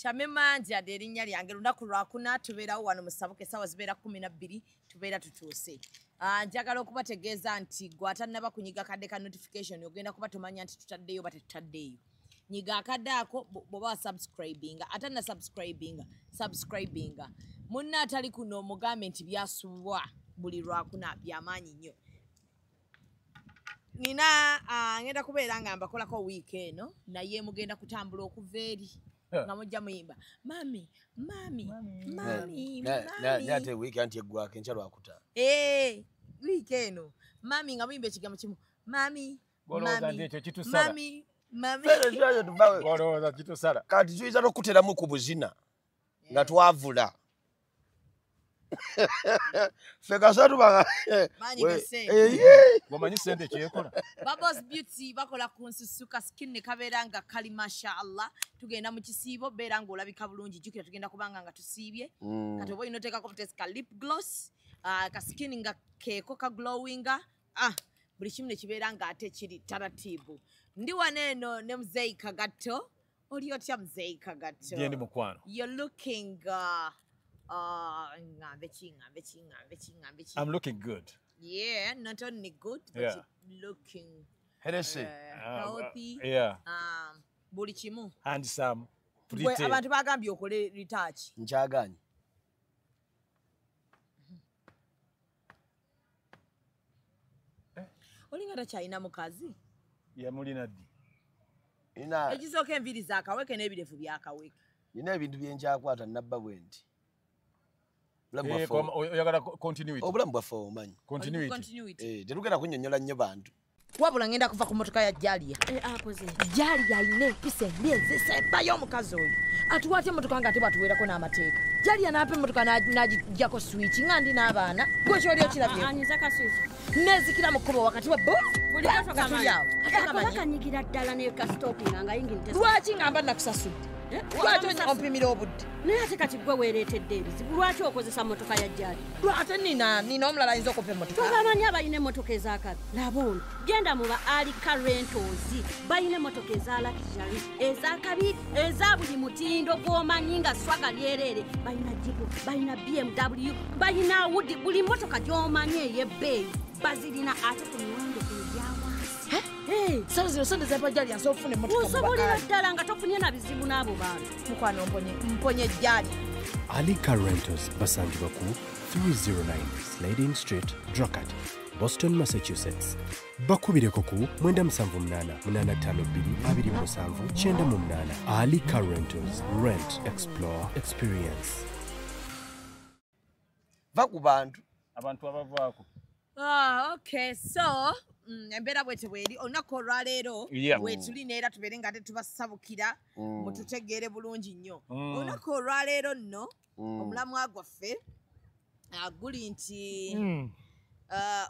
Shamima Ndyadde erinnya lyange. Lunaku lwakuna tubeerawo wano mu Sabuka, essaawa zibeera 12 tubeera tutuuse. Njagala okubategeeza nti gwe atannaba kunyiga kadde ka notification ogenda kuba tomanya nti tutaddeyo oba tetutaddeyo. Nyiga akadde ako bw'oba wasubscribinga, atanna subscribinga, subscribinga. Munna atali kuno mugambe nti byasubwa buli lwakuna byamaanyi nnyo. Nina ngenda kubeera nga mbakolako wiiki eno, naye mugenda kutambula okuva eri nga mujja muyimba mami mami mami Naye ate wiiki anti eggwako enkya lwakutaano. Wiiki eno mami nga muyimba ekigambo kimu mami Olowooza mami nti ekyo kitusala? mami mami. Fere kyayo tubawe. Olowooza kitusala? Kati tuyinza n'okuteramu ku buzina nga twavula. Ffe kasita tuba Maanyi g'essente. Bw'omanyi ssente kyekola. Bubbles Beauty bakola ku nsusuka skin ne kabeera nga kali masha Allah. Tugenda mu kisiibo beera ng'olabika bulungi, jjukira tugenda kubanga nga tusiibye. Kati oba olina oteekako butesi ka lip gloss, ka skin nga keeko ka glowinga, buli kimu ne kibeera ng'ate kiri taratibu. Ndi wano eno ne Muzeeyi Kagatto. Oli otya Muzeeyi Kagatto? Gye ndi mukwano. You're looking ngambe ki, ngambe ki, ngambe ki, ngambe ki. I'm looking good. Yeah, not only good, but you're looking Healthy. healthy. Yeah. Buli kimu. Handsome. Gwe Pretty. abantu bagambye okole retouch. Nkyagaanye. Olinga takyalina mukazi? Yamulina ddi? Ekisooka enviiri za Kaweke n'ebirevu bya Kaweke. Nina ebintu bye nkyakwata nabba bwe nti. Obulamu bwaffe Oyagala continuity. Obulamu bwaffe obumanyi. Continuity. Continuity. Tetugenda kunnyonnyola nnyo bantu. Wabula ngenda kuva ku mmotoka ya Jalia. Akoze ki? Jalia alina empisa embi ezisembayo omukazi oyo. Atuwa atya emmotoka nga ate bw'atuweerako n'amateeka? Jalia n'ampa emmotoka n'agiggyako switch nga ndi n'abaana. Gwe ky'oli okirabye? Anyiza ka switch. Neezikira mu kkubo wakati wa bo. Buli kato Nga tuli kamanyi. awo. Ate Ako kamanyi. bakanyigira ddala ne ka stopping nga yingini tesa. Lwaki ngamba nakusasudde? Lwaki ompimira obudde? Naye ate kati gwe weereetedde ebizibu, lwaki okozesa mmotoka ya Jalia? Ate nina omulala ayinza okumpa emmotoka. Tobamanyi abalina emmotoka ez'akabi? Laba ono, genda mu ba Ali Car Rentals, balina emmotoka eza luxury, ez'akabi, eza buli mutindo gw'omanyi nga swaga lyereere. Balina Jeep, balina BMW, balina Audi, buli mmotoka gy'omanyi ey'ebbeeyi bazirina ate ku miwendo egya wansi. Sente zino sente zempa Jalia nsobola okufuna emmotoka mu Osobolera Bakaali. ddala nga tofunye na bizibu n'abo bantu. Mukwano mponye Jalia. Ali Car Rentals basangibwa ku 309 Slading Street, Dracut, Boston, Massachusetts. Bakubireko ku 978 852 27 98. Ali Car Rentals, rent, explore, experience. Va ku bantu. Abantu abavaako. Okay, so embeera bwetyo bweri olunaku olwaleero wetuli neera tubeere nga tetubasabukira mututegeere bulungi nnyo. Olunaku olwaleero nno omulamwa gwaffe guli nti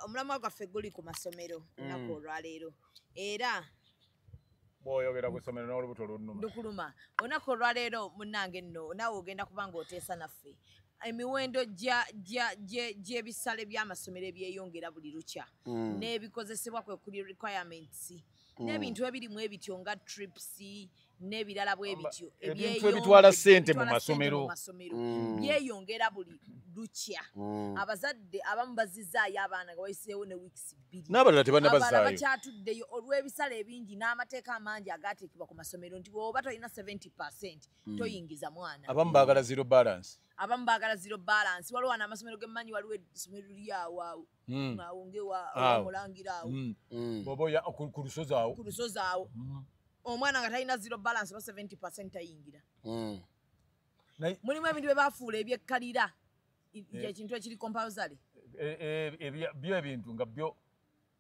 omulamwa gwaffe guli ku masomero olunaku olwaleero. Era bw'oyogera ku ssomero n'olubuto lunnuma. Lukuluma. Olunaku olwaleero munnange nno naawe ogenda kuba ng'oteesa naffe. Emiwendo gy'ebisale by'amasomero ebyeyongera buli lukya n'ebikozesebwa kwe kuli requirements n'ebintu ebirimu ebityo nga trips n'ebirala bwe bityo, Ebintu ebitwala ssente mu ebitwala ssente mu masomero. masomero byeyongera buli lukya. Abazadde abamu bazzizaayo abaana nga wayiseewo ne weeks 2. N'abalala tebannabazaayo. Abalala bakyatuddeyo olw'ebisale ebingi n'amateeka amangi agaateekebwa ku masomero nti bw'oba tolina 70% toyingiza mwana. Abamu baagala zero balance. Abamu baagala zero balance. Waliwo wano amasomero ge mmanyi, waliwo essomero liri awo awo. Awo ng'ewa, Awo. Mulangira awo. Bw'oba oya ku lusozi awo. Ku lusozi awo. Omwana nga talina zero balance oba 70% tayingira. Naye Mulimu ebintu bye baafuula ebyekkalira. Ekintu ekiri compulsory. Byo ebintu nga byo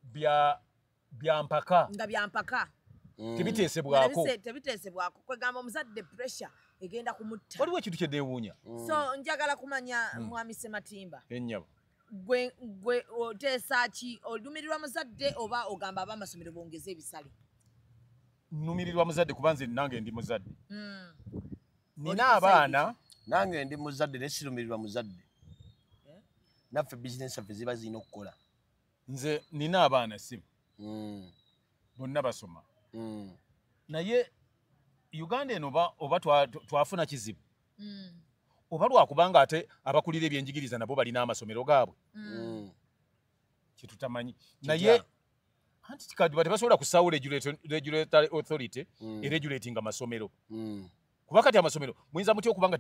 bya mpaka. Nga bya mpaka. Tebiteesebwako. Tebiteesebwako. Kwegamba omuzadde pressure egenda kumutta. Waliwo ekintu kye neewuunya. So njagala kumanya Mwami Ssematimba. Ennyabo. Gwe oteesa ki? Olumirirwa muzadde oba ogamba ab'amasomero bongeze ebisale? Nnumirirwa muzadde kuba nze nange ndi muzadde. Nina Oli abaana. muzadde. Nange ndi muzadde naye sirumirirwa muzadde. Naffe bizinensi zaffe ziba zirina okukola. Nze nina abaana sibu. Bonna basoma. Naye Uganda eno oba twafuna kizibu. Oba lwakubanga ate abakulira ebyenjigiriza nabo balina amasomero gaabwe. Kyetutamanyi. Naye anti kikadde tebasobola kusaawo regulatory authority eregulating amasomero. Kuba kati amasomero muyinza mutya okubanga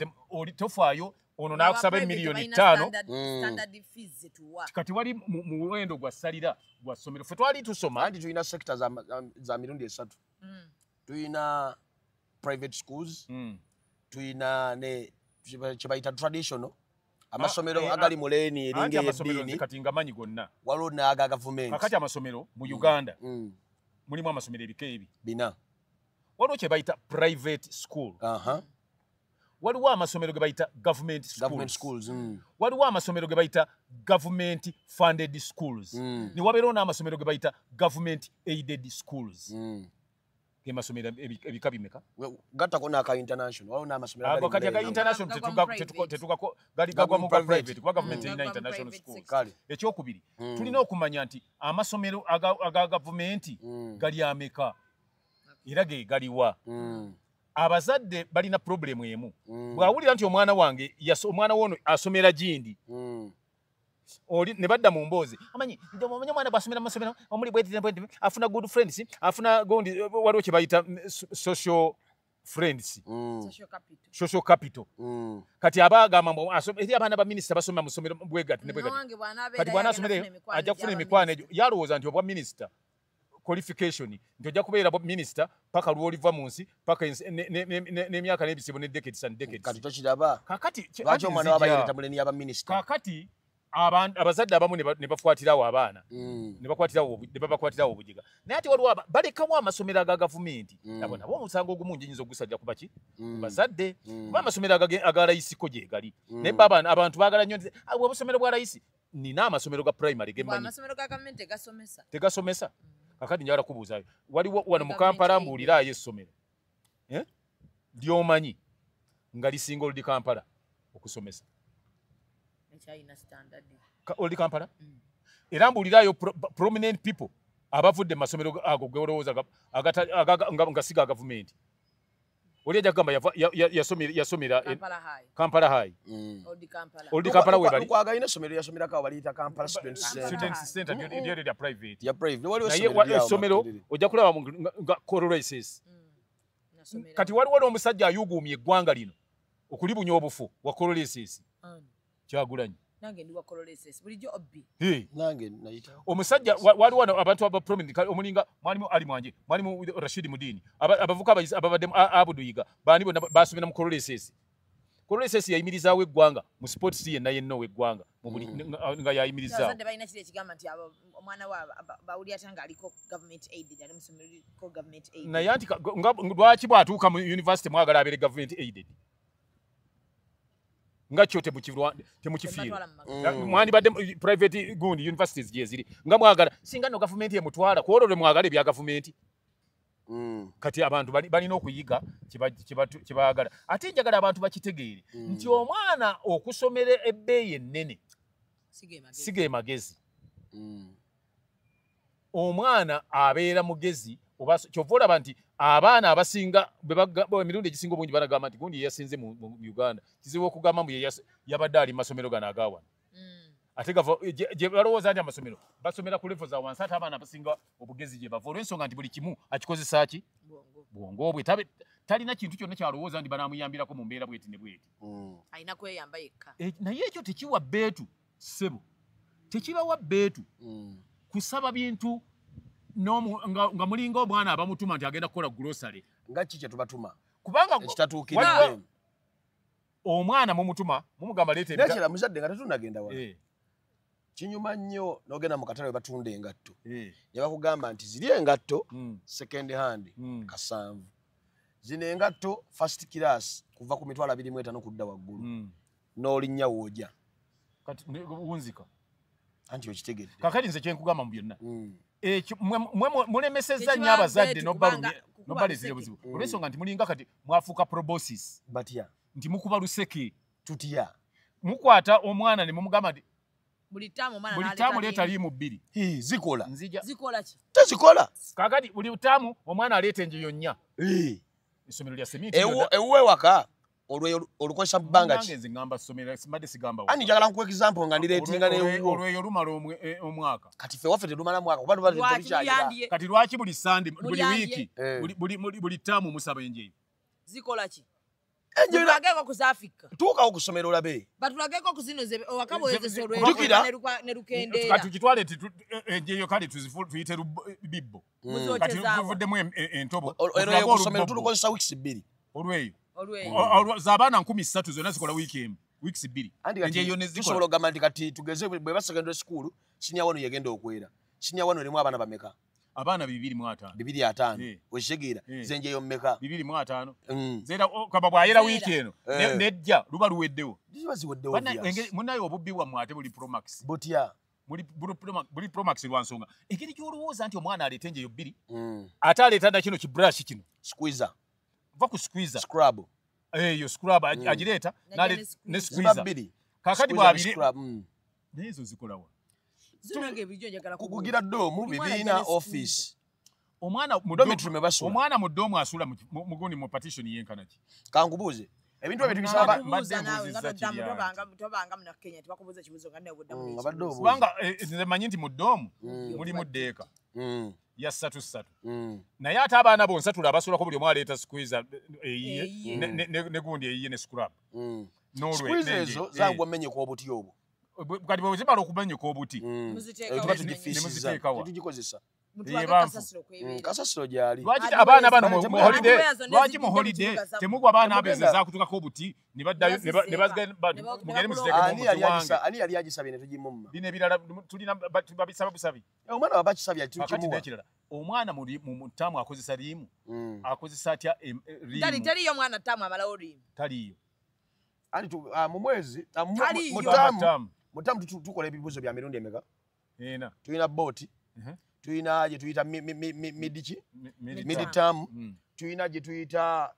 tofaayo ono n'akusaba emiliyoni 5 standard fees zetuwa. Kati wali muwendo gwa ssalira gwa ssomero. Ffe twali tusoma anti tulina sector za mirundi 3. Tulina private schools, tulina ne kye bayita traditional amasomero agali mu leeni eringa ey'eddiini kati ngamanyi gonna waliwo n'aga gavumenti. Kakati amasomero mu Uganda mulimu amasomero ebika ebi 4. Waliwo kye bayita private school. Waliwo amasomero ge bayita government schools. Waliwo amasomero ge bayita government funded schools. Ne wabeerawo n'amasomero ge bayita government aided schools. Ge masomero ebika bimeka? Gattako n'aka international. Waliwo n'amasomero agali kati aga international tetugako gali gagwa mu private kuba government erina international schools. Ekyokubiri tulina okumanya nti amasomero aga gavumenti gali ameka era ge galiwa. Abazadde balina problemu emu. Bw'awulira nti omwana wange omwana wono asomera gindi oli ne badda mu mboozi amanyi omanyi omwana bw'asomera mu masomero omuli bweti bweti afuna good friends afuna gondi waliwo kye bayita social friends social capital. Kati aba agamba mbu eri abaana ba minisita basoma mu ssomero bwegati ne bwegati. Kati bw'anaasomera ajja kufuna emikwano egyo yalowooza nti obwa minisita qualification nti ojja kubeera minisita paka lw'oliva mu nsi paka n'emyaka n'ebisibo ne decades and decades. Kati tokiraba. Kakati lwaki omwana w'abayereta mu leeni y'abaminisita? Kakati abazadde abamu ne bakwatirawo abaana ne babakwatirawo obujiga. Naye ate waliwo balekawo amasomero aga gavumenti nabo nabo omusango ogumu nnyinza ogusajja kuba ki? Bazadde. Kuba amasomero aga layisiko gye gali. Naye abantu baagala nnyo nti obusomero bwa layisi nina amasomero ga primary ge mmanyi. Amasomero ga gavumenti tegasomesa. Tegasomesa. Kakati njagala kubuuzaayo waliwo wano mu Kampala mbuuliraayo essomero ly'omanyi nga lisinga Old Kampala okusomesa. Old Kampala era mbuuliraayo prominent people abavudde mu masomero ago ge olowooza nga si ga gavumenti. Oli ajja kugamba yasomera Kampala High. Old Kampala we bali. Lukwago alina essomero yasomerako awo baliyita Kampala Students Center. Students Center lyeryo lya private. Ya private. Waliwo essomero ojja kulaba nga Colorado. Kati waliwo n'omusajja ayuuguumye eggwanga lino okulibunya obufu wa Colorado. Kyagulanyi. Nange ndi wa Colorado. Bulijjo obbi. Nange nayita. Omusajja waliwo abantu aba prominent omulinga mwalimu Ali Mwanje, mwalimu Rashid Mudini, abavuka ababaddemu Abudu Yiga, baani bonna basomera mu Colorado. Colorado yayimirizaawo eggwanga mu sports yenna yenna ow'eggwanga nga yayimirizaawo. Abazadde balina kiri ekigamba nti omwana wa bawulira ate nga aliko government aided, ali mu ssomero liko government aided. Naye anti lwaki bw'atuuka mu university mwagala abeere government aided? Nga kyo temukifiirwa. Mwandibadde private gundi universities gye ziri nga mwagala singa no gavumenti emutwala ku olwo lwe mwagala ebya gavumenti. Kati abantu balina okuyiga kye baagala. Ate njagala abantu bakitegeere nti omwana okusomera ebbeeyi ennene si ge magezi. Omwana abeera mugezi oba kyova olaba nti abaana abasinga emirundi egisinga obungi banagamba nti gundi yeyasinze mu Uganda. Kizibu okugamba mbu yabadde ali mu masomero gano aga wano. Ate gye balowooza nti amasomero basomera ku level za wansi ate abaana abasinga obugezi gye bava olw'ensonga nti buli kimu akikozesa ki? Bwongo bwe. Talina kintu kyonna kyalowooza nti banaamuyambirako mu mbeera bweti ne bweti. Alina kweyamba yekka. Naye ekyo tekiwa bbeetu ssebo. Tekibawa bbeetu kusaba bintu nga mulinga omwana abamutuma nti agenda kukola grocery. Nga ki kye tubatuma? Kubanga ekitatuukiridde. Omwana mumutuma mumugamba leeta ebita. Naye muzadde nga tetunnagenda wala. Kinyuma nnyo n'ogenda mu katale we batunda engatto. Ne bakugamba nti ziri engatto second hand 7. Zino engatto first class kuva ku 25,000 kudda waggulu. N'olinnya w'ojja. Kati wunzika. Anti okitegedde. Kakati nze kye nkugamba mu byonna. Ekyo mulemesezza nnyo abazadde n'obalezera obuzibu. Olw'ensonga nti mulinga kati mwafuuka proboscis. Batya? Nti mukuba luseke. Tutya? Mukwata omwana ne mumugamba nti buli ttaamu omwana buli ttaamu leeta liimu 2. Zikola. Nzija. Zikola ki? Tezikola. Kakati buli ttaamu omwana aleeta enjiyo 4. Essomero lya seminti. Ewuwe waka olweyo olukozesa bbanga ki? Nze ngamba ssomero simbadde sigamba. Ani njagala nkuwa example nga ndireetinga n'ewuwo. Olweyo lumala omwaka. Kati ffe waffe terumala mwaka kuba tuba tetukyayira. Kati lwaki buli Sunday, buli wiiki, buli ttaamu musaba enjeyo? Zikola ki? Batulageko ku z'Afrika. Tuukawo ku ssomero olabe. Batulageko ku zino ewaka bw'oyozesa olweyo ne lukendeera. Kati tukitwale nti enjeyo kale tuyite bibbo. Kati tuvuddemu entobo. Olweyo ku ssomero tulukozesa weeks 2. Olweyo. Z'abaana 3,000 zonna zikola wiiki emu, weeks 2. Enjeyo ne zikola. Tusobola okugamba nti kati tugeze bwe ba secondary school, senior 1 yegenda okwera. Senior 1 erimu abaana bameka? Abaana 205. 205. Okitegeera zenjeyo mmeka? 205. Zera kaba bwayera wiiki eno nejja luba luweddewo. Ziba ziweddewo. Munnaye obubbi bwammwe ate buli Promax. Butya? Buli Promax lwa nsonga. Engeri gy'olowooza nti omwana aleeta enjeyo 2 ate aleeta na kino kibrush kino. Squeezer. Va ku squeezer. Scrub. Eyo scrub agireeta ne squeezer. Kaakati bw'abire. Naye ezo zikolawa? Kukugira doomu bibiina office. Omwana mu dormitory basula. Omwana mu doomu asula mu gundi mu partition yenkana ki? Kankubuuze. Ebintu ebyo tubisaba mbadde mbuuzizza kiri awo. Tobanga muna Kenya tebakubuuza kibuuzo nga nawe oddamu. Kubanga nze mmanyi nti mu doomu mulimu ddeeka ya 3-3. Naye ate abaana bonsatula abasulako buli omu aleeta squeezer eyiye ne gundi eyiye ne scrub. Squeezer ezo zangwa mmenyeka obuti obwo. Kati bwe zimala okumenyeka obuti nemuziteekawa tugikozesa. Kasasiro gyali. Lwaki abaana bano mu holiday, lwaki mu holiday temugwa abaana abezo ezaakutukako obuti ne baddayo ne mugende muziteeke mu muzi wange. Ani yali agisabye ne tugimumma? Bino ebirala tulina babisaba busabi. Omwana waba akisabye tukimuwa. N'ekirala omwana mu ttaamu akozesa riimu. Akozesa atya riimu? Taliyo mwana ttaamu amalawo riimu. Taliyo. Ani mu mwezi mu ttaamu tukola ebibuuzo bya mirundi emeka? Ena. Tulina booti. Tulina gye tuyita midiki mid-term, tulina gye tuyita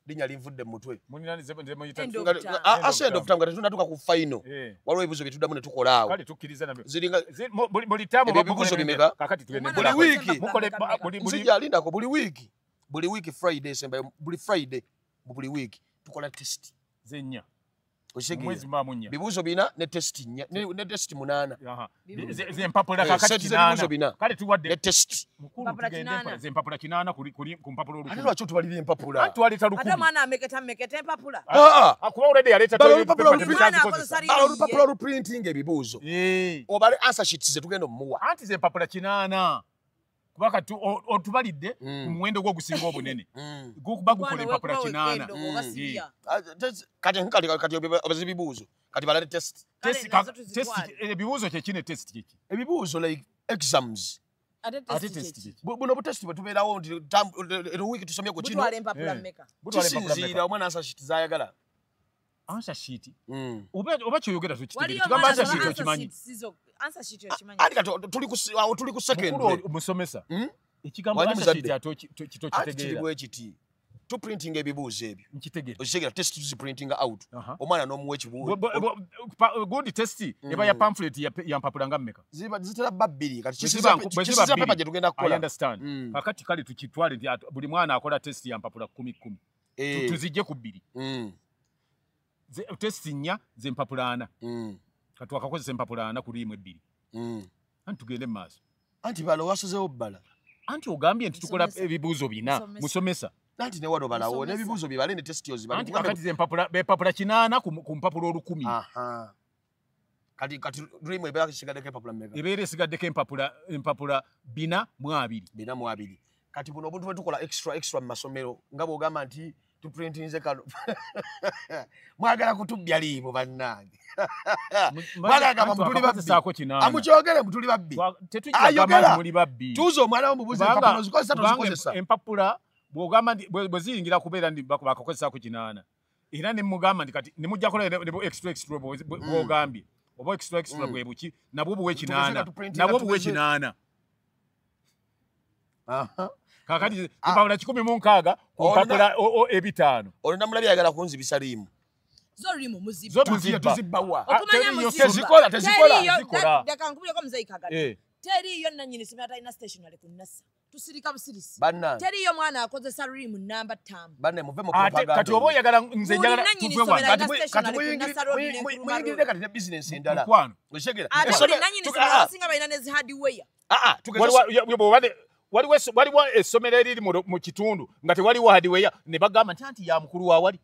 linnya linvudde mu mutwe. End of term nga tetunnatuuka ku final. Waliwo ebibuuzo bye tuddamu ne tukola awo. Kale tukkiriza nabyo. Ziringa buli ttaamu ebibuuzo bimeka? Kakati tugende buli wiiki. Nzija lindako buli wiiki. Buli wiiki Friday esembayo buli Friday buli wiiki tukola test. Zennya. Bibuuzo bina ne test nnya ne test 8. Zempapula kakati kinaana. Kale tuwadde ne test. Mukulu tugende zempapula 8 ku mpapula olukumi. Ate lwaki tubalira empapula? Anti twaleeta 1000. Ate omwana ameketa empapula. Kuba already yaleeta olupapula oluprinting ebibuuzo. Obale answer sheets ze tugenda omuwa. Anti zempapula 8. Kuba kati otubalidde ku muwendo gwo ogusinga obunene. Gukuba gukola empapula 8. Kati kati obaze ebibuuzo. Kati balale test. Test ebibuuzo kye kine test kiki? Ebibuuzo like exams. Ate test kiki? Buno butest bwe tubeerawo nti wiiki tusomye ku kino. Butwala empapula mmeka? Kisinziira omwana answer sheet z'ayagala. Answer sheet? Oba kyoyogera tukitegeera. Tugamba answer sheet okimanyi. Answer sheet okimanyi. Ati kati tuli ku secondary. Mukulu musomesa. Ekigambo answer sheet ate tokitegeera. Kiri bwe kiti. Tu printing ebibuuzo ebyo. Nkitegeera. Okitegeera test tuzi printing out. Omwana n'omuwa ekibuuzo. Gundi test eba ya pamphlet ya mpapula nga mmeka? Zitera bba 2. Kati kisiza paper gye tugenda kukola. I understand. Kakati kale tukitwale nti buli mwana akola test ya mpapula 10 10. Tuzijje ku 2. Test 4 z'empapula 4. Kati wakakozesa empapula 4 ku riimu 2. Anti tugende mu maaso. Anti balo wasozeewo bbala. Anti ogambye nti tukola ebibuuzo bina musomesa. Anti ne wano balawo n'ebibuuzo bibale ne test ozibale. Anti kakati z'empapula empapula 8 ku mpapula 1000. Kati riimu ebeera esigaddeko empapula mmeka? Ebeera esigaddeko empapula 4 mu 2. 4 mu 2. Kati buno obuntu bwe tukola extra mu masomero nga bw'ogamba nti tuprintinze kano. Mwagala kutubbya liimu bannange. Mwagala gamba mutuli babbi. Amukyogere mutuli babbi. Ayogera muli babbi. Tuuza omwana wo mubuuze empapula ozikozesa tozikozesa. Empapula bw'ogamba nti bwe ziyingira kubeera ndi bakakozesaako 8. Era ne mugamba nti kati ne mujja kola ne extra bw'ogambye. Oba extra bwe buki nabwo buwe 8. Nabwo buwe 8. Kakati mpapula 160 ku mpapula 5. Olwo namulabye ayagala kunzibisa riimu. Zo riimu muzibba. Tuzibbawa. Okumanya muzibba. Tezikola. Leka nkubireko muzeeyi Kagala. Teriiyo nannyini ssomero atalina stationery ku Nassa. Tusirika busirisi. Teriyo mwana akozesa rimu namba 5. Banne muve mu propaganda. Kati oba oyagala nze njagala tuve wano. Kati muyingirire kati ne business endala. Oshegera. Ate buli nannyini ssomero abasinga balina ne zi hardware. Waliwo essomero eriri mu kitundu nga tewaliwo hardware ne bagamba nti anti ya mukulu wa wali.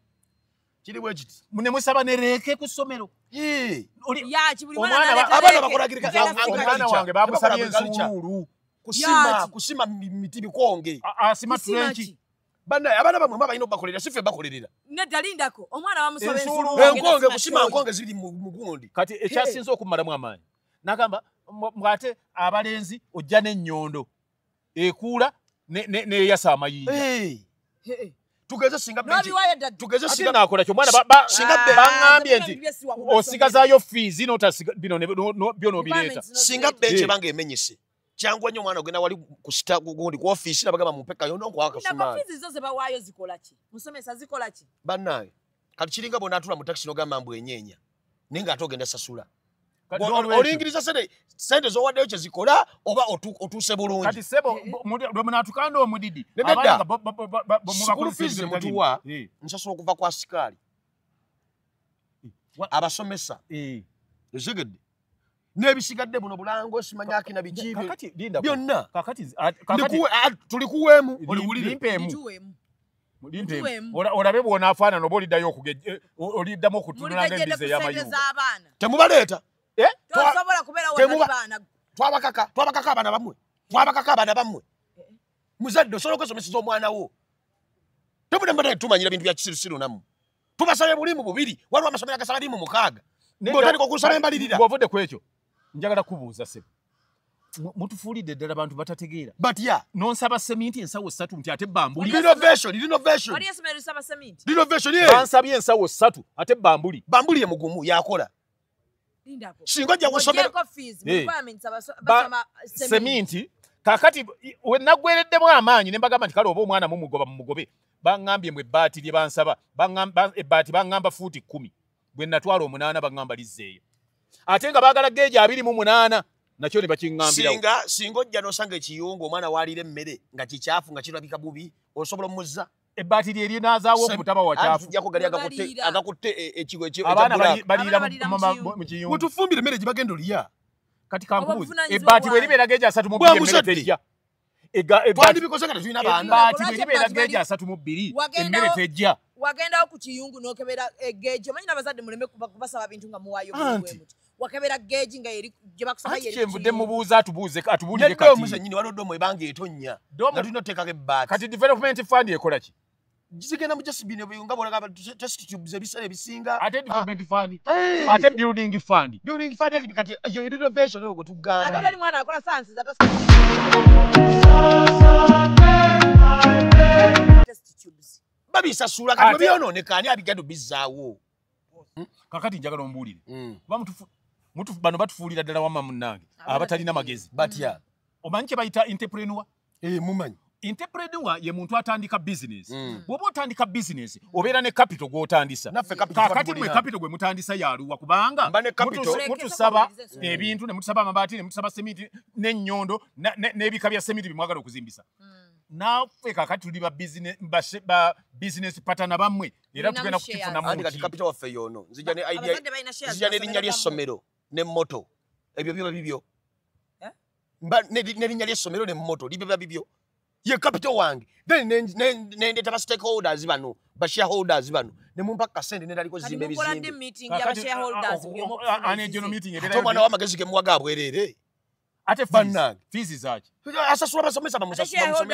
Kiri bwe kiti. Ne musaba ne reke ku ssomero. Yaki buli mwana aleeta abaana bakola agriculture. Omwana wange bamusabye ensuuluulu. Kusima miti bikonge. Asima trench. Bana abaana bamwe balina okubakolerera si ffe bakolerera. Nedda lindako omwana bamusaba ensuuluulu. Enkonge kusima nkonge ziri mu gundi. Kati ekyasinze okumalamu amaanyi. Nagamba mwate abalenzi ojja n'ennyondo ekuula neyasa amayinja. Tugeze singa benchi. Tugeze singa nakola kyo mwana bangambye nti osigazaayo fees n'otasiga bino byono bireeta. Singa benchi bange emenyese. Kyangwa nnyo omwana ogenda wali kusita gundi ku office nabagamba mumpe kayondo nkwaka sumali. Na fees zo ze bawaayo zikola ki? Musomesa zikola ki? Bannaye. Kati kiringa bw'onaatula mu taxi n'ogamba mbu enyeenya. Naye ng'ate ogenda sasula. Olingiriza sente z'owaddeyo kye zikola oba otuuse bulungi. Kati ssebo lwe munaatukanda omudidi. Nedda. School fees mutuwa nsasula okuva kwa sikaali. Abasomesa. Otegedde. N'ebisigadde buno bulango simanya akina biki byonna. Kakati tulikuweemu oliwulire. Limpeemu. Olabe bw'onaafaanana oba oliddayo oliddamu okutunula ng'embizi ey'amayumba. Temubaleeta. Tosobola kubeera watali baana. Twabakaka abaana bammwe. Twabakaka abaana bammwe. Muzadde osobola okwesomeseza omwana wo. Temudde tumanyira bintu bya kisirusiru nammwe. Tubasabye bulimu bubiri, waliwo amasomero agasaba limu 6. Ng'otandika okusaba embalirira. Bw'ovudde ku ekyo, njagala kubuuza ssebo. Mutufuulidde ddala abantu batategeera. Batya? Nonsaba seminti ensawo 3 nti ate bambuli. Renovation. Waliyo essomero lisaba seminti? Renovation Bansabye ensawo 3 ate bambuli. Bambuli ye mugumu yakola. Singa ojja ku ssomero. Seminti. Kaakati we naggwereddemu amaanyi ne mbagamba nti kale oba omwana mumugoba mumugobe. Baŋŋambye mwe ebbaati lye bansaba. Ebbaati baŋŋamba fuuti 10. Bwe natwala 8 baŋŋamba lizzeeyo. Ate nga baagala geegi 28 nakyo ne bakiŋŋambirawo. Singa ojja n'osanga ekiyungu omwana w'aliira emmere nga kikyafu nga kirabika bubi osobola omuzza. Ebbaati lye linaazaawo okutaba wakyafu. Tujjako gali agakutte ekigo ekya Abaana baliira mu kiyungu. Mutufumbire emmere gye bagenda olya. Kati kankubuuze ebbaati bwe libeera geegi 32 emmere tejja. Twandibikoze nga tetulina baana. Ebbaati bwe libeera geegi 32 emmere tejja. Wagendawo ku kiyungu n'okebera geegi. Omanyi n'abazadde muleme kubasaba bintu nga muwaayo bwe muti. Wakebera geegi nga eri gye bakusaba yeri. Kyenvudde mubuuza atubuuze atubuulire kati. Nedda omuze nnyini waliwo ddomu ebanga etonnya. Nga tulina oteekako ebbaati. Kati development fund ekola ki? Zigenda mu just bino nga bw'olaba test tubes ebiseera ebisinga. Ate development fund. Ate building fund. Building fund kati eyo renovation oyo gwe tugamba. Ate oli mwana akola science za test tubes. Babisasula kati byonooneka ani abigenda obizzaawo. Kakati njagala ombuulire. Kuba bano batufuulira ddala wamma munnange abatalina magezi. Batya. Omanyi kye bayita entrepreneur? Mumanyi. Entrepreneur ye muntu atandika business. Bw'oba otandika business obeera ne capital gw'otandisa. Kakati mwe capital gwe mutandisa yaluwa kubanga mutusaba ebintu ne mutusaba amabaati ne mutusaba seminti n'ennyondo n'ebika bya seminti bye mwagala okuzimbisa. Naffe kakati tuli ba business partner bammwe era tugenda kukifunamu. Anti kati capital waffe y'ono. Nzija ne idea. Nzija n'erinnya ly'essomero ne motto. Ebyo biba bibyo. N'erinnya ly'essomero ne motto biba bibyo. Ye capital wange. Then nendeta ba stakeholders bano, ba shareholders bano. Ne mumpa kasente nendaliko zimbe bizimbe. Kati meeting ya ba shareholders. Ane general meeting ebera. Omwana w'amagezi ge muwaga abwerere. Ate fees zaaki? Asasula basomesa bamusasula.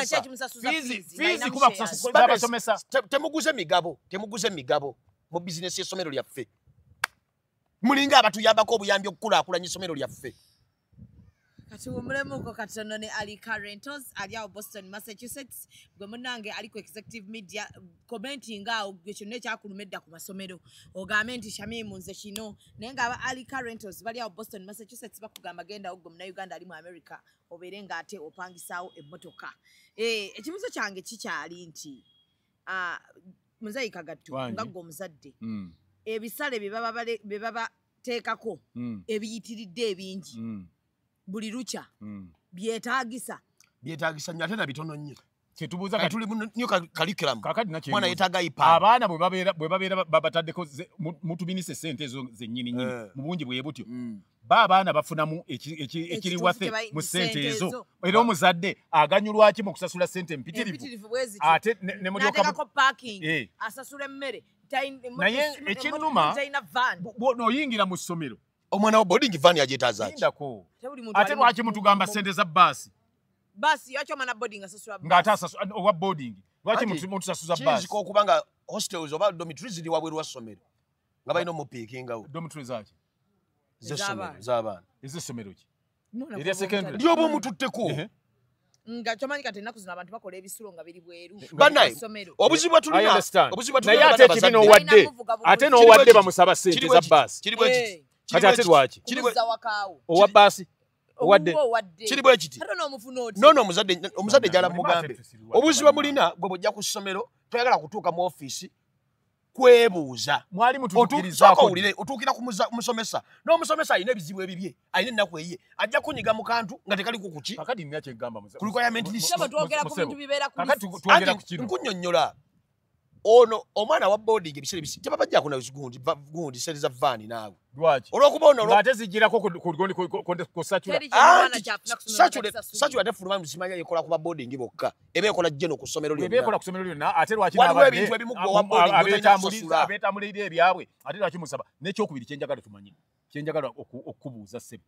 Fees kuba kusasula abasomesa. Temuguze migabo, temuguze migabo mu business y'essomero lyaffe. Mulinga abatuyambako obuyambi okukulaakulanya essomero lyaffe. Kati wumulemuko katono ne Ali Rentals ali awo Boston, Massachusetts. Gwe munnange ali ku Executive Media commenting awo gwe kyonna ekyakuluma edda ku masomero. Ogambe nti Shamimu nze kino. Naye nga aba Ali Rentals bali awo Boston, Massachusetts bakugamba genda ogwo Munnayuganda ali mu America obeere ng'ate opangisaawo emmotoka. Ekibuuzo kyange kikyali nti Muzeeyi Kagatto nga ggwe omuzadde ebisale bye babateekako ebiyitiridde ebingi buli lukya byetaagisa. Byetaagisa nnyo ate na bitono nnyo. Kyetubuuza kati tuli mu new curriculum. Mwana yeetaaga iPad. Abaana bwe babeera babataddeko mutubinise ssente ezo zennyini nnyini mu bungi bwe butyo. Ba abaana bafunamu ekiri waffe mu ssente ezo. Era omuzadde aganyulwa ki mu kusasula ssente empitirivu? Ate ne mulyoka parking, asasula emmere. Naye ekinnuma bw'oyingira mu ssomero. Omwana wa boarding van yagyetaaza ki? Ate lwaki mutugamba ssente za bbaasi? Basi yacho mana boarding asasula basi. Ngata asasula owa boarding. Lwaki mutusasuza basi? Kiyinzika okuba nga hostels oba dormitories ziri wabweru wa ssomero. Nga balina omupiikingawo. Dormitories zaki? Z'essomero z'abaana. Ez'essomero ki? Erya secondary. Lyoba omututteko. Nga kyomanyi kati ennaku zino abantu bakola ebisulo nga biri bweru. Bannaye, obuzibu bwe tulina. Naye ate ekibi n'owadde. Ate n'owadde bamusaba ssente za basi. Kati ate lwaki? Owa basi. Owadde. Kiri bwe kiti. No omuzadde jala mugambe. Obuzibu mulina gwe bw'ojja ku ssomero toyagala kutuuka mu ofiisi kwebuuza. Mwali mutuukirizaako. Otuukira ku musomesa. N'omusomesa alina ebizibu ebibye, alina ennaku eyiye. Ajja kunyiga mu kantu nga tekaliko ku ki? Kakati nina kye ngamba muze. Ku requirement list. Twogera ku bintu bibeera ku list. Kakati twogera ku kino. Nkunnyonnyola. Ono omwana wa boarding ebiseera ebisi tebabajjako na gundi ssente za vaani naawe. Lwaki? Olw'okuba ono ng'ate zigirako ku sacula. Sacula tefuluma muzimanya ekola ku ba boarding bokka. Eba ekola general ku ssomero lyonna. Eba ekola ku ssomero lyonna ate lwaki waliwo ebintu ebimu gwe owa boarding by'otolina kusasula. Abeetambulira ebyabwe ate lwaki musaba? N'ekyokubiri kye njagala tumanye, kye njagala okubuuza ssebo.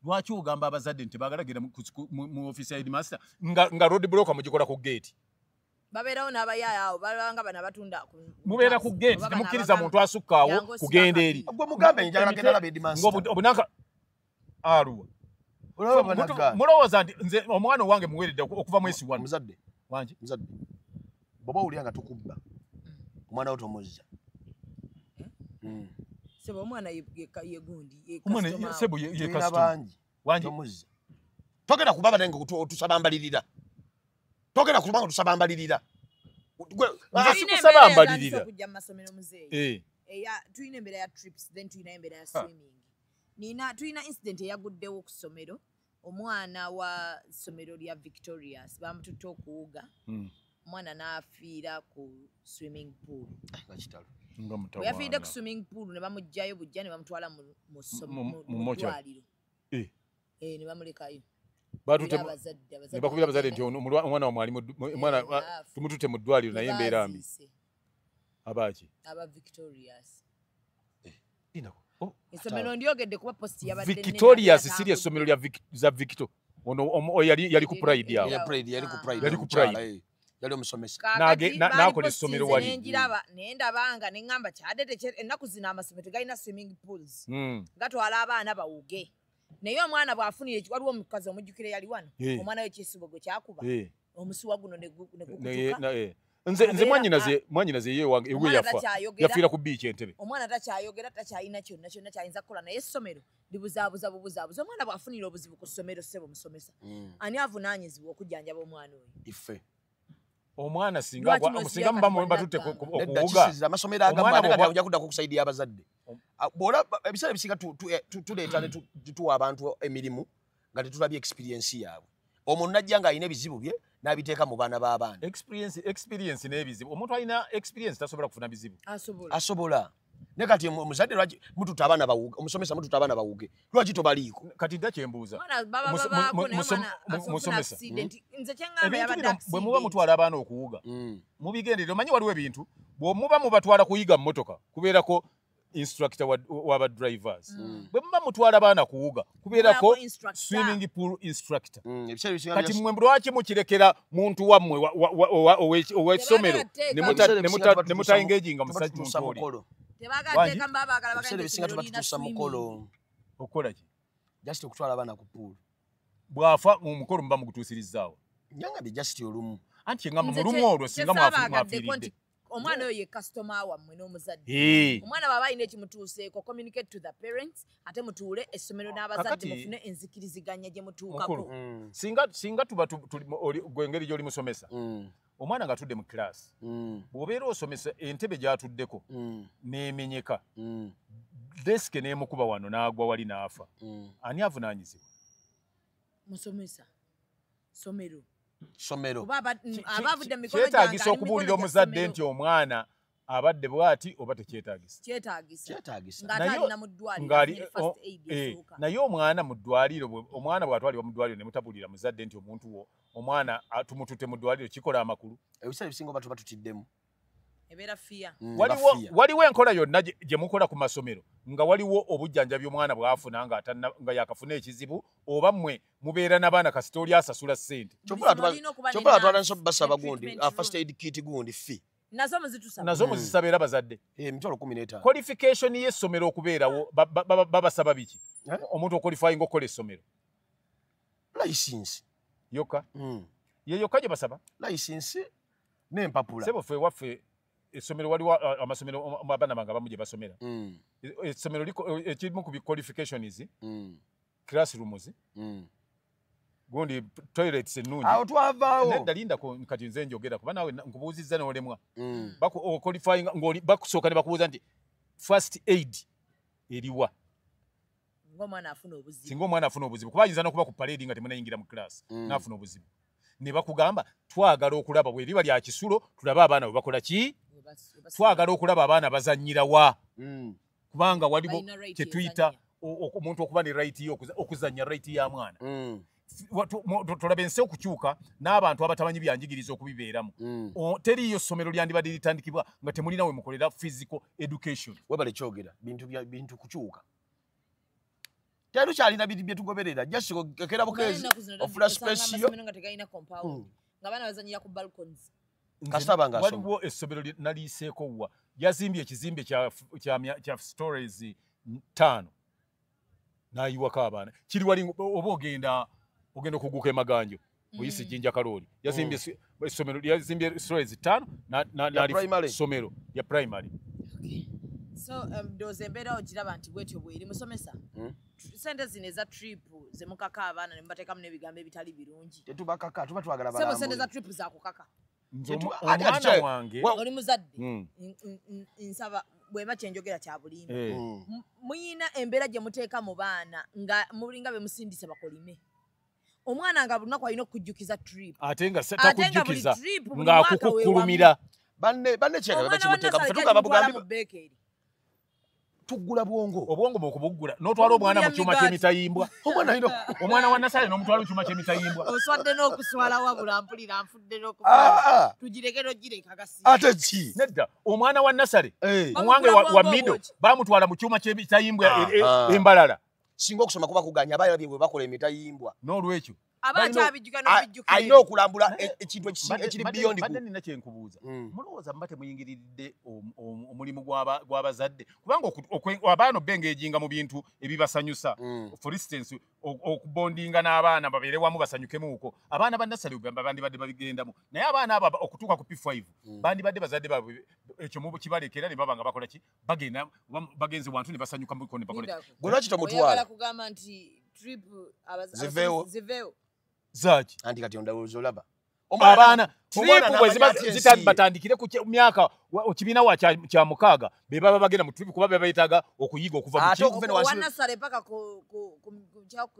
Lwaki ogamba abazadde nti baagala genda mu ofiisi ya headmaster nga road block mugikola ku gate? Babeerawo n'abayaaya awo balanga bano abatunda mubeera ku gate temukkiriza muntu asukka awo kugenda eri. Gwe mugambe njagala genda laba headmaster. Obunanka aluwa. Mulowooza nti nze omwana owange muweeredde okuva mu S1. Muzadde. Wangi? Muzadde. Bw'oba owulira nga tukubba omwana wo tomuzza. Sebo omwana ye gundi ye customer. Sebo ye customer. Bangi. Wangi? Tomuzza. Togenda kubaba naye nga otusaba mbalirira. Togenda kubanga otusaba mbalirira. Nze sikusaba mbalirira. Kujja mu masomero muzeeyi. Eya tulina embeera ya trips then tulina embeera ya swimming. Nina tulina incident eyaguddewo ku ssomero. Omwana wa ssomero lya Victorious bamututte okuwuga. Omwana n'afiira ku swimming pool. Nga kitalo. Bwe yafiiridde ku swimming pool ne bamuggyayo bujja ne bamutwala mu ddwaliro. Ne bamulekayo. Ne bakubira abazadde nti omwana wammwe ali omwana tumututte mu ddwaliro naye embeera mbi. Abaaki? Aba Victorious. Essomero ndyogedde kuba post yabadde nnene. Victorious si essomero lya za Victor. Ono yali ku Pride awo. Yali ku Pride. Yali ku Pride. Yali omusomesa. N'akola essomero wali. Nengiraba ne ndabanga ne ŋŋamba kyadde ennaku zino amasomero tegalina swimming pools. Gatwala abaana bawuge. Naye omwana bw'afunira waliwo omukazi omujjukira yali wano omwana we ekisibo gwe kyakuba omusuwa guno ne gukutuka. Nze mwannyinaze ye wange ewe yafa yafiira ku beach Entebbe. Omwana takyayogera takyalina kyonna kyonna kyayinza kukola naye essomero libuzaabuza bubuzaabuza. Omwana bw'afunira obuzibu ku ssomero ssebo musomesa ani avunaanyizibwa okujjanjaba omwana oyo? Ife. Omwana singa muba batutte okuwuga amasomero agamu ate kudda ku kusaidia abazadde. Bw'ola ebiseera ebisinga tuleeta ne tuwa abantu emirimu nga tetulabye experience yaabwe. Omuntu najja ng'alina ebizibu bye n'abiteeka mu baana b'abaana. Experience n'ebizibu. Omuntu alina experience tasobola kufuna bizibu. Asobola. Ne kati omuzadde lwaki mututte abaana bawuge, omusomesa mututte abaana bawuge. Lwaki tobaliiko? Kati dda kye mbuuza. Musomesa. Nze kye ŋŋamba yabadde accident. Bwe muba mutwala abaana okuwuga, mubigenderere. Omanyi waliwo ebintu bwe muba mubatwala kuyiga mmotoka kubeerako instructor wa drivers. Bwe muba mutwala abaana kuwuga kubeerako swimming pool instructor. Kati mmwe lwaki mukirekera muntu wammwe ow'essomero ne mutaengaginga musajja muntu oli? Tebaagateeka mbabaagala Ebiseera ebisinga tuba tutuusa mukolo. Okukola ki? Just okutwala abaana ku pool. Bw'afa omukolo muba mugutuusirizzaawo. Nyangambye just olumu. Anti ngamba mu lumu olwo singa mwafiiridde. Omwana oyo ye customer wammwe n'omuzadde. Omwana bw'aba alina ekimutuuseeko communicate to the parents ate mutuule essomero n'abazadde mufune enzikiriziganya gye mutuukako. Singa tuba gwe engeri gy'oli musomesa omwana ng'atudde mu class bw'obeera osomesa entebe gy'atuddeko n'emenyeka desk n'emukuba wano n'agwa wali n'afa ani avunaanyizibwa? Musomesa. Somero. Somero. Abavudde mikono gyange. Kyetaagisa okubuulira omuzadde nti omwana abadde bw'ati oba tekyetaagisa. Kyetaagisa. Kyetaagisa. Ng'ate mu ddwaliro first aid esooka. Naye omwana mu ddwaliro omwana bw'atwalibwa mu ddwaliro ne mutabuulira muzadde nti omuntu wo omwana tumututte mu ddwaliro kikola amakulu. Ebiseera ebisinga oba tuba tutiddemu. Ebeera fiya. Waliwo enkola yonna gye mukola ku masomero nga waliwo obujjanjabi omwana bw'afuna nga yakafuna ekizibu oba mmwe mubeera n'abaana kasita oli asasula ssente. Ky'obola twala nso basaba gundi first aid kit gundi fee. Nazo muzitusaba. Nazo muzisaba era bazadde. Emitwalo 15. Qualification y'essomero okubeerawo babasaba biki? Omuntu oqualifying okukola essomero. License. Yokka. Ye yokka gye basaba? License n'empapula. Ssebo ffe waffe essomero waliwo amasomero abaana bange abamu gye basomera. Essomero ekimu ku qualifications classrooms gundi toilets ennungi. Awo twavaawo. Nedda lindako kati nze njogera kuba naawe nkubuuzizza n'olemwa. Qualifying ng'oli bakusooka ne bakubuuza nti first aid eriwa. Ng'omwana afuna obuzibu. Singa omwana afuna obuzibu kuba ayinza n'okuba ku parade nga temunayingira mu class n'afuna obuzibu. Ne bakugamba twagala okulaba bwe liba lya kisulo tulabe abaana bwe bakola ki? Twagala okulaba abaana bazannyira wa. Kubanga waliwo kye tuyita omuntu okuba ne right ye okuzannya right ya mwana. Tulabe ensi okukyuka n'abantu abatamanyi byanjigiriza okubibeeramu. Teriiyo ssomero lyandibadde litandikibwa nga temulina we mukolera physical education. Webale kyogera bintu kukyuka. Terukyalina bintu bye tugoberera just okera bukeezi ofula space yo nga tegalina compound nga abaana bazannyira ku balconies. Kasita nga asoma. Waliwo essomero naliiseeko wa yazimbye ekizimbe kya stories 5 n'ayiwako abaana kiri wali oba ogenda okuguka emaganjo oyise Jinja Kalooli yazimbye essomero yazimbye stories 5 na ssomero ya primary. So ndowooza embeera ogiraba nti bwetyo bweri musomesa. Sente zino eza trip ze mukaka abaana ne mubateekamu n'ebigambo ebitali birungi. Tetubakaka tuba twagala balambule. Sebo sente za trip zakukaka. Omwana wange oli muzadde nsaba bwema kyenjogera kya bulimba. Muyina embeera gye muteeka mu baana nga mulinga be musindise bakolime. Omwana nga buli lunaku alina okujjukiza trip. Ate nga takujjukiza ng'akukukkulumira. Banne kyagala bakimuteeka ffe tugamba bugambi tugula bwongo. Obwongo bw'okubuggula n'otwala omwana mu kyuma ky'emitayimbwa. Omwana wa Nasale n'omutwala mu kyuma ky'emitayimbwa. Oswadde n'okuswala wabula mpulira nfudde n'okufa. Tugireke n'ogireka gasi. Ate ki? Nedda omwana wa Nasale owange wa Mido baamutwala mu kyuma ky'emitayimbwa embalala. Singa okusoma kuba kuganya abaana bwe bakola emitayimbwa. N'olwekyo alina okulambula ekintu ekiri beyond. Badde nina kye nkubuuza. Mulowooza muba temuyingiriridde omulimu gw'abazadde kubanga abaana obengejinga mu bintu ebibasanyusa. For instance okubondinga n'abaana babeere wamu basanyukemuuko. Abaana ba Nasale bandibadde babigendamu naye abaana abo okutuuka ku P5 bandibadde bazadde baabwe ekyo kibalekera ne baba nga bakola ki bagenda bagenze wantu ne basanyukamuko ne bakola ki. Gwe lwaki tomutwala? Kugamba nti trip ziveewo. Zaki. Anti kati ondawooza olaba. Abaana trip bwe ziba batandikire ku myaka kibiina wa kya mukaaga be baba bagenda mu trip kuba be bayetaaga okuyiga okuva mu ki. Owa Nasale paka ku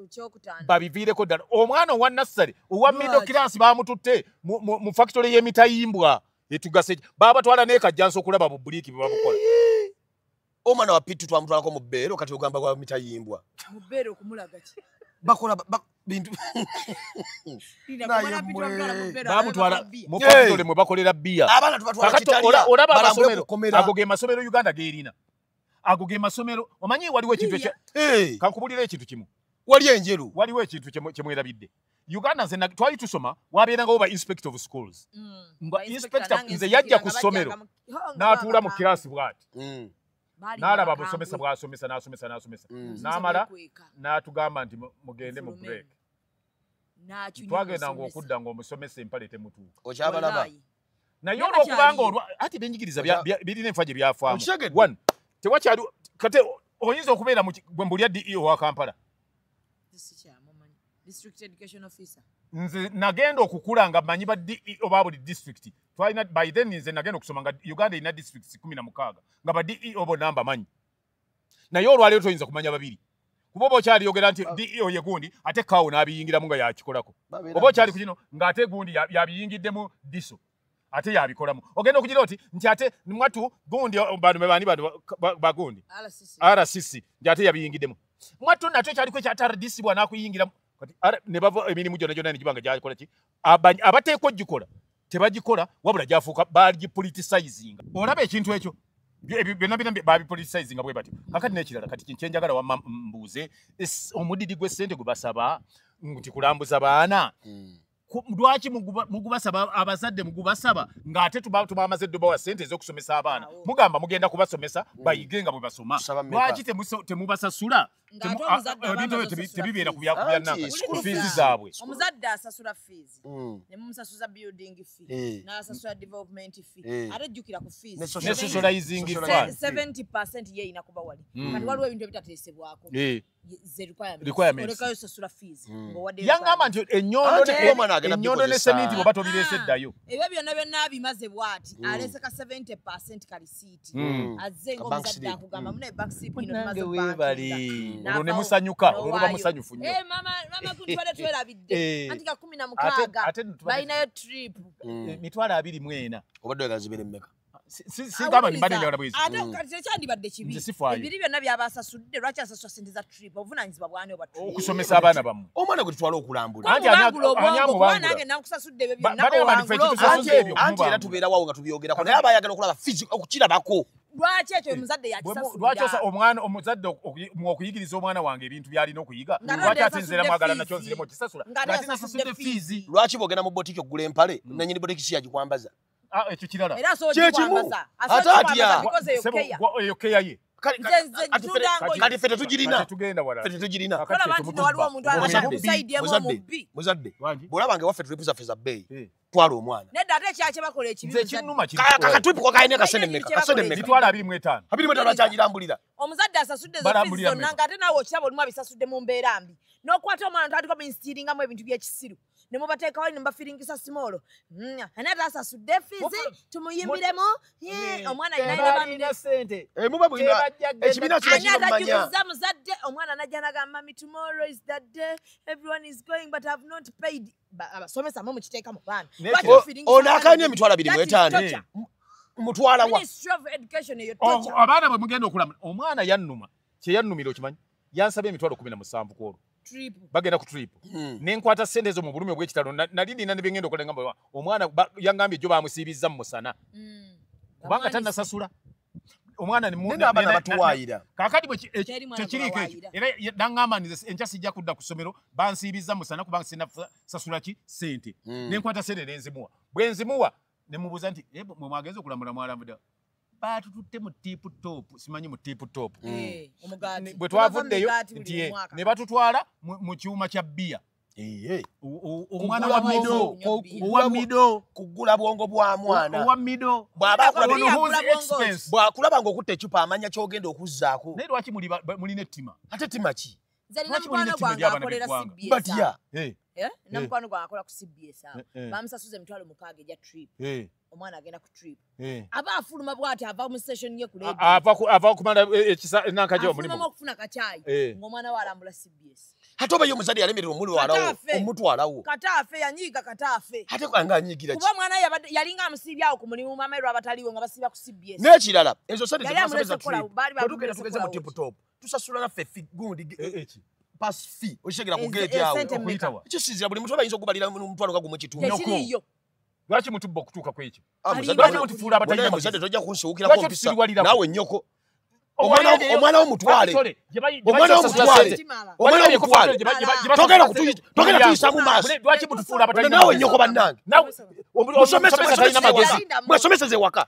kyokutaano. Babiviireko ddala. Omwana owa Nasale owa middle class bamututte mu factory y'emitayimbwa etugase babatwala n'ekajjansi okulaba bu buliiki bwe babukola. Omwana wa P2 twamutwalako mu bbeero kati ogamba gwa mitayimbwa. Mu bbeero okumulaga ki? Bakola bintu bamutwala mu factory mwe bakolera bbiya. Abaana tubatwala Kitalya. Olaba amasomero ago ge masomero Uganda geerina. Ago ge masomero omanyi waliwo ekintu kankubulira ekintu kimu. Wali enjeru. Waliwo ekintu kye mwerabidde. Uganda nze twali tusoma wabeerangawo ba inspector of schools. Nga inspector nze yajja ku ssomero n'atuula mu kirasi bw'ati. N'alaba busomesa bw'asomesa n'asomesa n'asomesa n'amala n'atugamba nti mugende mu break. Twagendanga okudda ng'omusomesa empale temutuuka. Okyabalaba. Naye olw'okubanga ati ebyenjigiriza birina enfa gye byafaamu. One, tewakyali kate oyinza okubeera gwe mbulya DEO wa Kampala. District Education Officer. Nze nagenda okukula nga mmanyi ba DEO ba buli district. Twalina by then nze nagenda okusoma nga Uganda erina districts 16 nga ba DEO bonna mbamanyi. Naye olwaleero toyinza kumanya babiri. Kuba oba okyaliyogera nti DEO ye gundi ate kawo n'abiyingiramu nga yakikolako. Oba okyali ku kino ng'ate gundi yabiyingiddemu diso ate yabikolamu. Ogenda okugira oti nti ate mwatu gundi bano bani bano bagundi RCC nti ate yabiyingiddemu. Mwatu nate kyaliko ekya RDC bw'anaakuyingiramu kati ne bava emirimu gyonna gyonna ne giba nga gyakola ki abateekwa ogikola tebagikola wabula gyafuuka bagipoliticizinga. Olaba ekintu ekyo byonna byonna babipoliticizinga bwe batyo. Kakati n'ekirala kati kyenjagala wamma mbuuze omudidi gw'essente gwe basaba nti kulambuza baana lwaki mugubasaba abazadde mugubasaba ng'ate tubamaze ddubawa ssente ez'okusomesa abaana mugamba mugenda kubasomesa bayige nga bwe basoma lwaki temubasasula ebintu ebyo tebibeera ku byannanka fiizi zaabwe. Omuzadde asasula fiizi ne mumusasuza building fee n'asasula development fee ate jjukira ku fiizi ne socializing fund 70% ye erina kuba wali kati waliwo ebintu ebitateesebwako requirements yangamba nti ennyondo ne seminti bw'oba tobireese ddayo ebyo byonna byonna abimaze bw'ati aleese ka 70% ka risiiti azze ng'omuzadde akugamba muna bank slip ino tumaze bankinga olwo ne musanyuka olwo luba musanyufu nnyo. Mama kuntwale twerabidde anti ka 16 balinayo trip 24,000 obadde oyagala zibeere mmeka? Singamba mbadde njagala bwezi. Ate kati tekyandibadde kibi. Ebiri byonna byabasasudde lwaki asasula ssente za trip obuvunaanyizibwa bw'ani obwa trip? Okusomesa abaana bammwe. Omwana gwe tutwala okulambula. Anti ani nange nakusasudde ebyo byonna owangula. Anti era tubeera wawo nga tubyogerako naye aba ayagala okulaba okukirabako. Lwaki ekyo omuzadde yakisasulira? Lwaki omwana omuzadde okuyigiriza omwana wange ebintu by'alina okuyiga lwaki ate nze era mwagala nakyo nziremu okisasula ng'ate nasasudde fiizi? Lwaki bw'ogenda mu botiki okugula empale nannyini botiki si yagikwambaza? Ekyo kirala. Era asobola ogikwambaza. Ate atya? Eyo keya ye. Kati ffe tetugirina. Ffe tetugirina. Muzadde, bw'olaba nga ewaffe trip zaffe za bbeeyi, twala omwana. Nedda ate ekyaki bakola ekibi. Nze ekinnuma kiri. Akatrip ko kalina kasente mmeka? Kasente mmeka? Mitwalo 25. 25 lwakyagirambulira. Omuzadde asasudde ezo fiizi zonna ng'ate naawe okiraba olumu abisasudde mu mbeera mbi. N'okwata omwana n'otandika omuinstiringamu ebintu by'ekisiru. Ne mubateekawo ne mubafiringisa simoolo. Ani ate asasudde fiizi tumuyimbiremu omwana yina ssente. Muba mulina ekibiina kino kino mmanya. Ani atajjukiza muzadde omwana n'ajja n'agamba mummy tomorrow is the day everyone is going but I have not paid. Abasomesa mwe mukiteeka mu baana. Ono akalina emitwalo 25. Mutwala wa? Ministry of Education eyo torture. Abaana bwe mugenda okulamula omwana yannuma kye yannumira okimanyi yansaba emitwalo 17 ku olwo. Bagenda ku trip. Nenkwata ssente ezo mu bulumi obw'ekitalo nali nina ne bye ngenda okukola ngamba omwana yangambye jjo bamusiibizza mu musana. Kubanga tannasasula. Omwana ne abaana batuwaayira. Kaakati bwe tekiriiko ekyo era nangamba nze enkya sijja kudda ku ssomero bansiibizza mu musana kubanga sinnasasula ki ssente. Nenkwata ssente ne nzimuwa. Bwe nzimuwa ne mubuuza nti mwe mwagenze okulambula mwalambudde batututte mu tip top simanyi mu tip top bwe twavuddeyo nti ne batutwala mu kyuma kya bbiya omwana wa mido owa mido kugula bwongo bwa mwana owa mido bw'aba bw'akulaba ng'okutta eccupa amanya ky'ogenda okuzzaako. Naye lwaki mulina ettima? Ate ettima ki? Nze nina mukwano gwange akolera CBS. Batya? Nina mukwano gwange akola ku CBS awo. Bamusasuza emitwalo 6 egya trip. Omwana agenda ku trip. Aba afuluma bw'ati ava mu station ye ku radio. Ava okumala ekisa nankajo omulimu. Afuluma okufuna kacaayi ng'omwana we alambula CBS. Ate oba ye omuzadde yalemererwa omulwalawo omutwalawo. Kataafe yanyiiga kataafe. Ate nga anyiigira ki? Kuba omwana yalinga amusiibye awo ku mulimu maama we lw'abataliiwo nga basiiba ku CBS. N'ekirala ezo ssente ze basabye trip. Bwe tugeze mu tip top tusasula naffe gundi eki. Pass fee okitegera ku gate awo. Kisinziira buli mutwalo ayinza okubalira omutwalo nga gumu kitundu. Tekiriiyo. Lwaki mutubba okutuuka ku ekyo? Lwaki mutufuula abatalina muzadde tojja kunsiwukirako mpisa naawe nnyoko. Omwana w'omutwale. Omwana w'omutwale. Omwana w'omutwale. Togenda tuyisaamu maaso. Lwaki mutufuula abatalina naawe nnyoko bannange. Mwesomeseze ewaka.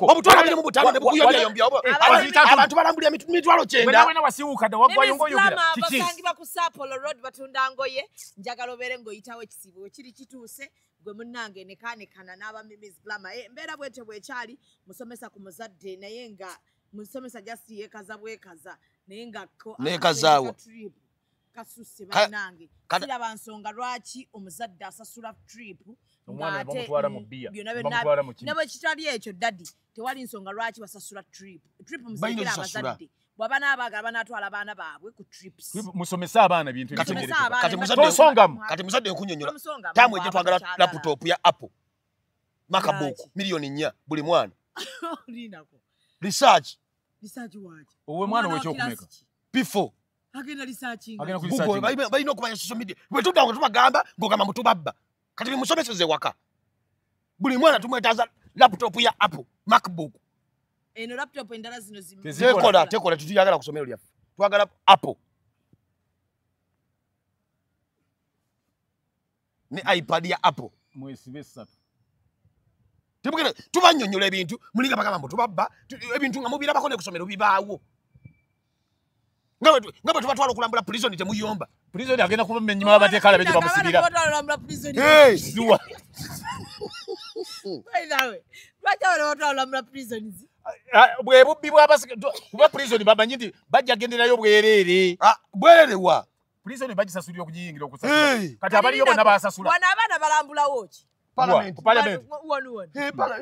Obutwalo 25 ne bukuyombyayomby. Abantu balambulira mitwalo 90. Wena wasiwuka dda waggwayo ng'oyogera. Kiki? Basangibwa ku Sapporo Road batunda ngoye. Njagala obeere ng'oyitawo ekisibo kiri kituuse. Gwe munnange nekaanekana n'aba Mimi's Glamour. Embeera bwetyo bw'ekyali musomesa ku muzadde naye nga musomesa just yeekaza bwekaza naye nga neekazaawo kasuse bannange. Siraba nsonga lwaki omuzadde asasula trip omwana bamutwala mu bbiya bamutwala mu ki. Ne bwe kitali ekyo daddy tewali nsonga lwaki basasula trip. Trip musekera abazadde Bw'aba n'abaagala banaatwala abaana baabwe ku trips. Musomese abaana ebintu kati muzadde nkunyonyola taamu ejje twagala laptop ya Apple MacBook 4 million buli mwana. Research waaki? Owe mwana wekyokumeka P4 agenda researching. Balina okumanya social media. Bwe tudda nga tubagamba ng'ogamba mutubabba. Kati bimusomeseze waka. Buli mwana tumwetaaza laptop ya Apple MacBook. Eno laptop endala zino tekola tekola, tetuyagala ku ssomero lyaffe, twagala Apple ne iPad ya Apple. Mwesibe essatu. Tebugenda tubanyonyola ebintu mulinga bagamba mbu tubabba ebintu nga mubirabako ne ku ssomero bibaawo. Nga bwe tubatwala okulambula prison temuyomba. Prison agenda kuba mmenyima w'abateeka alabe gye bamusibira. Zuwa. By the way, lwaki abaana batwala olambula prisons? Bwe bubbi kuba prison bamanyi nti bajja genderayo bwereere. Bwereere wa? Prison bagisasulira okugiyingira okusasula. Kati abaliyo bonna basasula. Wano abaana balambulawo ki? Parliament. Parliament.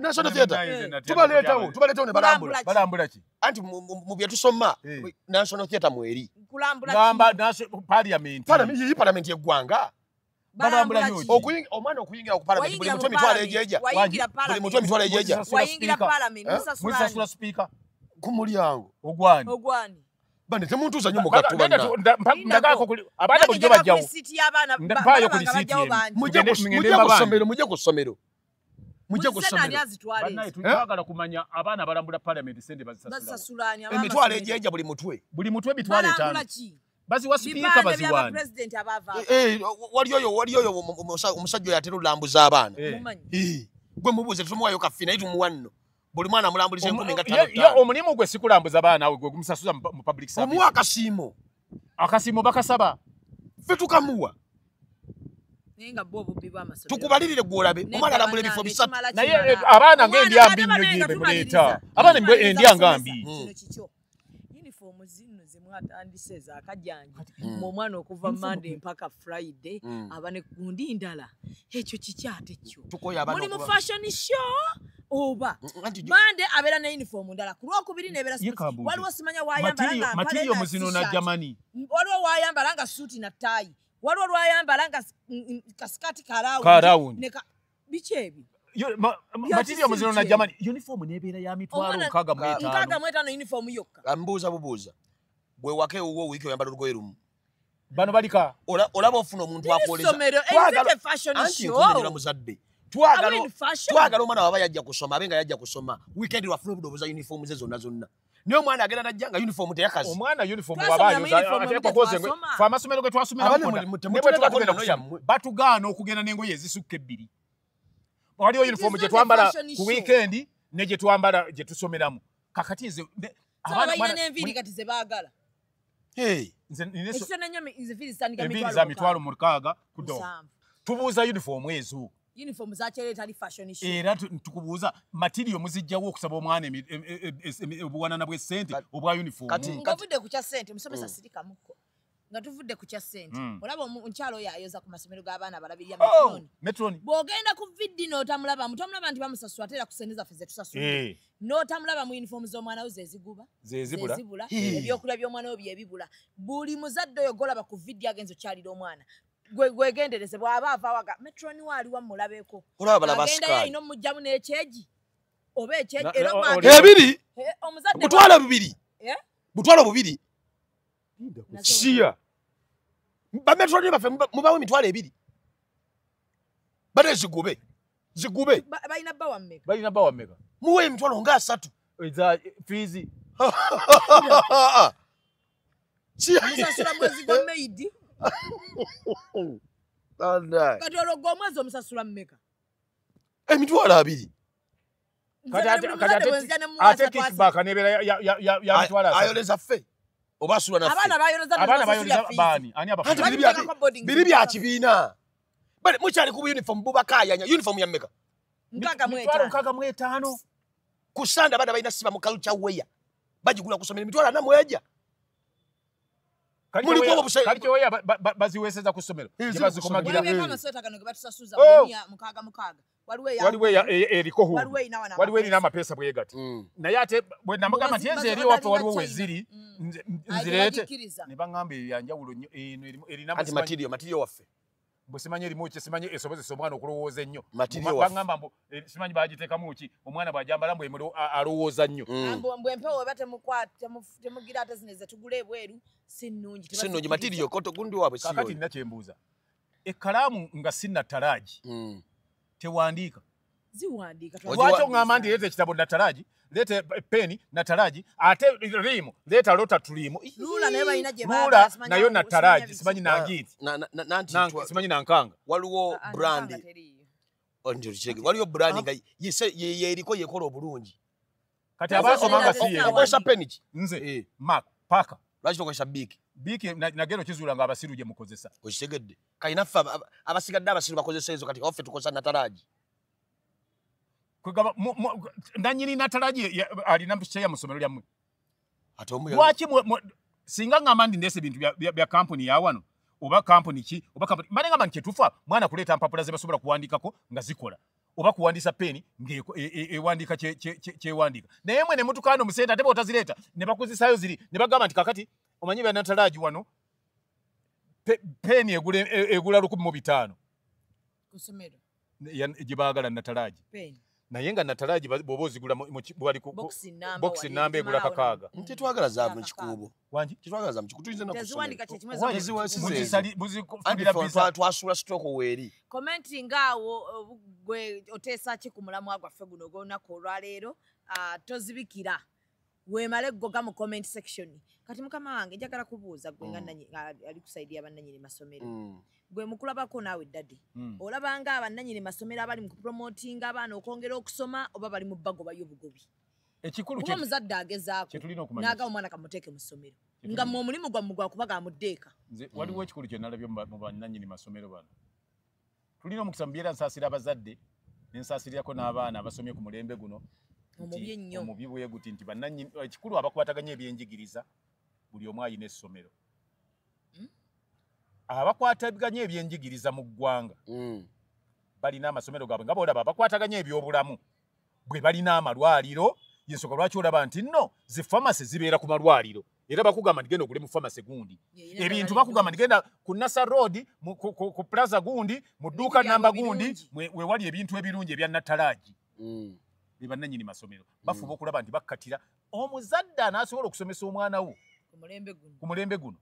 National Theatre. Tubaleetawo, tubaleetawo ne balambula. Balambula ki? Anti mu bye tusoma National Theatre mweri. Kulambula ki? Gamba Parliament. Parliament, Parliament y'eggwanga. Balambula nnyo ki? Omwana okuyingira ku Parliament buli mutwe emitwalo egyeja. Buli mutwe emitwalo egyeja. Wayingira Parliament, musasula speaker. Ku mulyango. Ogwani. Ogwani. Bane temuntuuza nnyo mugattu banna. Ndagaako kuli abaana bulijjo bajjawo. Mpaayo ku risiiti emu. Mujje ku ssomero, mujje ku ssomero. Mujje ku ssomero. Bannaye twagala kumanya abaana balambula Parliament ssente bazisasula. Emitwalo egyeja buli mutwe. Buli mutwe emitwalo etaano. Baziwa sipiika baziwaani. Wali oyo omusajja oyo atera olambuza abaana. Gwe mubuuze tetumuwaayo kaffi naye tumuwa nno. Buli mwana amulambuliza 15,000. Omulimu gwe sikulambuza baana awe gwe gumusasuza mu public service. Omuwa akasiimo. Akasiimo bakasaba. Ffe tukamuwa. Tukubalirire gw'olabe omwana alambula ebifo bisatu. Naye abaana ng'endya mbi nnyo gye muleeta. Abaana endya nga mbi. Uniform zino ze mwatandise ez'akajanja omwana okuva Monday mpaka Friday aba ne gundi ndala ekyo kikyate kyo. Muli mu fashion show oba Monday abeera ne uniform ndala ku lwokubiri nebeera waliwo simanya wayambala nga material muzino na Germany. Waliwo wayambala nga suit na tie. Waliwo lwayambala nga kasikati ka round. Biki ebyo? Material muzino na Germany uniform nebeera ya mitwalo 65. 65 uniform yokka. Mbuuza bubuuza. Bwe wake owuwo wiiki oyambala olugoye lumu. Bano balika. Olaba ofuna omuntu akwoleza. Anti nkunyonyola muzadde. Twagala omwana waba yajja kusoma abe nga yajja kusoma. Weekend lwafuna obudde obuza uniform ze zonna zonna. Naye omwana agenda najja nga uniform teyakaze. Omwana uniform waba ayoza ateekwa kwoza engoye. Ffe amasomero ge twasomeramu batugaana okugenda n'engoye ezisukka ebbiri. Waliwo uniform gye twambala ku weekend ne gye twambala gye tusomeramu. Kakati nze abaana balina n'enviiri kati ze baagala. Enviiri za 6,000 ku ddo. Tubuuza uniform ezo. Uniform zakyere tali fashion show. Era tukubuuza material muzijjawo okusaba omwana obuwanana bw'essente obwa uniform. Nga tuvudde ku kya ssente musomesa sirikamuko. Nga tuvudde ku kya ssente. Olaba omukyalo oyo ayoza ku masomero g'abaana abalabirira matron. Matron. Bw'ogenda ku VD n'otamulaba, mutamulaba nti bamusasula ate era ku ssente zaffe ze tusasula. N'otamulaba mu uniform z'omwana we ze ziguba. Ze zibula. Ebyokulya by'omwana we bye bibula. Buli muzadde oyo gw'olaba ku VD agenze okyalira omwana. Gwegendereze bw'aba ava waga matron waali wamulabeko. Agenda alina omugyamu n'ekyeji oba ekyeji era ebiri butwalo bubiri. Butwalo bubiri. Siya. Bametroni baffe mubawe emitwalo ebiri. Bale zigube. Zigube. Balina bba wammeka? Balina bba wammeka? Muwe emitwalo nga asatu. Eza fiizi. Musasula mwezi gwa maid. Kati olwo gwe omwezi omusasula mmeka? Emitwalo abiri. Kati ate kickback nebeera ya mitwalo asatu. Ayoleza ffe. Oba asula naffe. Abaana bayoleza Abaana bayoleza baani? Ani abafuna? Biri bya kibiina. Bale mukyali ku uniform bubakaayanya. Uniform ya mmeka? 65. Ku Sande abaana balina siba mu culture wear. Bagigula ku ssomero emitwalo ana mu ejja. Kali kyoya baziweeseza ku ssomero gye bazikomagira. Waliwo eriko hudu, waliwo erina amapeesa bwe gati. Naye ate bwe namugamba nti enze eri ewaffe waliwo weziri nzireete, ne baŋŋamba eyo yanjawulo nnyo, eno erina anti material waffe bwe simanyi erimu ki, simanyi esobozesa omwana okulowooza ennyo. Baŋŋamba mbu simanyi bagiteekamu ki, omwana bw'ajambala mbu alowooza nnyo. Mbu empewo eba temugira ate zino zetugula ebweru si nnungi. Si nnungi material koto gundi waabwe si. Kaakati nina kye mbuuza, ekkalaamu nga si natalaagi tewandiika? Ziwandiika. Lwaki oŋŋamba nti leeta ekitabo natalaagi, leeta peni natalaagi, ate riimu leeta lota tuliimu, lula nayo natalaagi, simanyi nangiiti, simanyi nankanga. Waliwo brand, waliwo brand nga yeriko yekola obulungi. Kati abasoma nga si okozesa peni ki? Nze Mark Parker. Lwaki tokozesa Bic? Bic nagenda okizuula nga abasiru gye mukozesa. Okitegedde. Kayinaffe abasigadde abasiru bakozesa ezo, kati waffe tukozesa natalaagi. Kwegamba nanyini natalaagi alina kyeya mu ssomero lyammwe. Lwaki singa ngamba ndi ndeese ebintu bya kampuni ya wano oba kampuni ki oba kampuni, mbadde ngamba nti kyetufa mwana kuleeta mpapula ze basobola kuwandiikako nga zikola, oba kuwandiisa peni ng'ewandiika kyewandiika. Naye mwe ne mutukaano mu ssente ate bw'otazireeta ne bakuzisaayo ziri ne bagamba nti kakati omanyi bya natalaagi wano peni egula 1500 ku ssomero gye baagala natalaagi. Naye nga natalaagi bw'oba ozigula bokisi namba egula 6. Tetwagala za mu kikuubo. Wangi? Tetwagala za mu kikuubo, tuyinza na kusomero. Twasula sitooko weeri. Commenting awo gwe oteesa ki ku mulamwa gwaffe guno ogw'olunaku olwaleero, tozibikira. Weemale ggoga mu comment section. Kati mukama wange njagala kubuuza gwe nga ali kusaidia bannannyini masomero. Gwe mukulabako naawe ddadi. Olabanga abannannyini masomero abali mu kupromotinga abaana okwongera okusoma oba bali mu bbagobayo bugobi? Ekikulu kuba omuzadde agezaako n'agamba omwana kamuteeke mu ssomero nga mmwe omulimu gwammwe gwa kubaga amuddeeka. Nze waliwo ekikulu kye nalabye mu bannannyini masomero bano. Tulina omukisa mu byera nsaasira abazadde ne nsaasirirako n'abaana abasomye ku mulembe guno. Omubi ennyo. Omubi bwe guti nti bannannyini ekikulu abakwataganya ebyenjigiriza buli omu ayina essomero. Abakwataganya ebyenjigiriza mu ggwanga balina amasomero gaabwe nga bw'olaba abakwataganya ebyobulamu bwe balina amalwaliro. Yensonga lwaki olaba nti nno zi pharmacy zibeera ku malwaliro, era bakugamba nti genda ogule mu pharmacy gundi, ebintu bakugamba nti genda ku Nasser Road ku plaza gundi mu dduuka namba gundi we wali ebintu ebirungi ebya natalaagi. Be bannannyini masomero bafuba okulaba nti bakkatira omuzadde anaasobola okusomesa omwana wo ku mulembe guno.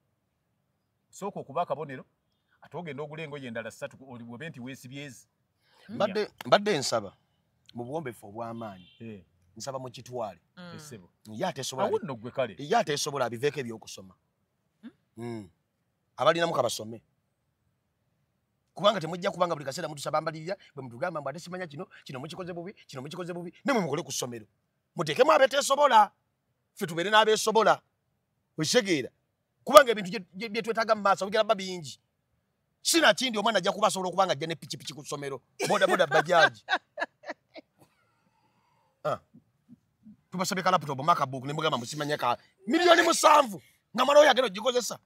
Sooka okuba akabonero ate ogenda ogula engoye endala 3 obe nti weesibyezi. Mbadde nsaba mu buwombeefu obw'amaanyi, nsaba mukitwale. Ye ateesobola abiveeko ebyokusoma. Abalinamu kabasome. Kubanga temujja kubanga buli kaseera mutusaba mbalirira bwe mutugamba mbu ate simanya kino, kino mukikoze bubi, kino mukikoze bubi, nemwe mukole ku ssomero. Muteekemu abeteesobola, ffe tubeere n'abeesobola. Okitegeera? Kubanga ebintu bye twetaaga mu maaso bigenda bba bingi. Sinakindi omwana ajja kuba asobola okuba nga ajja ne pikipiki ku ssomero, bodaboda, bajaji. Tubasabye ka laptop, MacBook ne mugamba musimanya ka 7,000,000 nga mwana oyo agenda ogikozesa.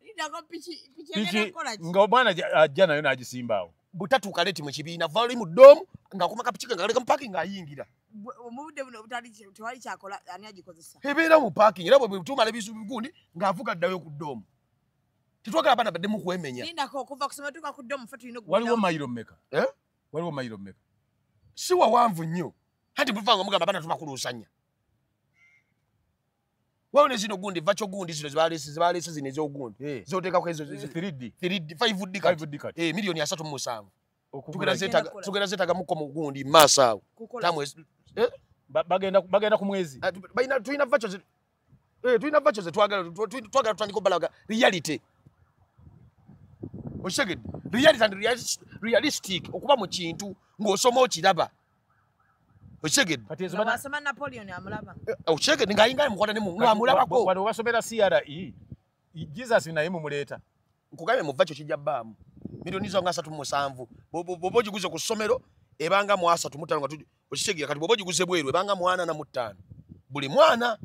Nga omwana ajja nayo n'agisimba awo. Butatuuka leeti mu kibiina, vali mu ddoomu ng'akuma kapiki ke nga kaleka mu parking ng'ayingira. Mu budde buno obutali tewali kyakola ani agikozesa? Ebeera mu parking era bwe tumala ebisubi gundi ng'avuga ddayo ku ddoomu. Tetwagala abaana baddemu kwemenya. Lindako okuva kusoma tuuka ku ddoomu ffe tulina Waliwo mayiro mmeka? Waliwo mayiro mmeka? Si wawanvu nnyo. Anti muva nga mugamba abaana tubakuluusanya. Waliwo ne zino gundi vacho gundi zino zibaleese zino ez'ogundi. Z'oteekako ezo 3D. 3D 5D kati. 5D kati. 37,000,000. Tugenda zeetaaga mukko mu gundi maaso awo. Bagenda ku mwezi. Tulina vacho tulina vacho ze twagala tutandika obbalaga reality. Okitegedde? Reality and realistic okuba mu kintu ng'osoma okiraba. Okitegedde? Wasoma Napoleon amulaba. Okitegedde ng'ayinga mukwata ne ng'amulabako. Wano wasomera CRE Jesus naye mumuleeta. Nkugambye mu vacho kijja bbaamu. 37,000,000. Bw'oba ogiguze ku ssomero ebanga mu 35 nga okitegeera, kati bw'oba ogiguze bweru ebanga mu 45. Buli mwana.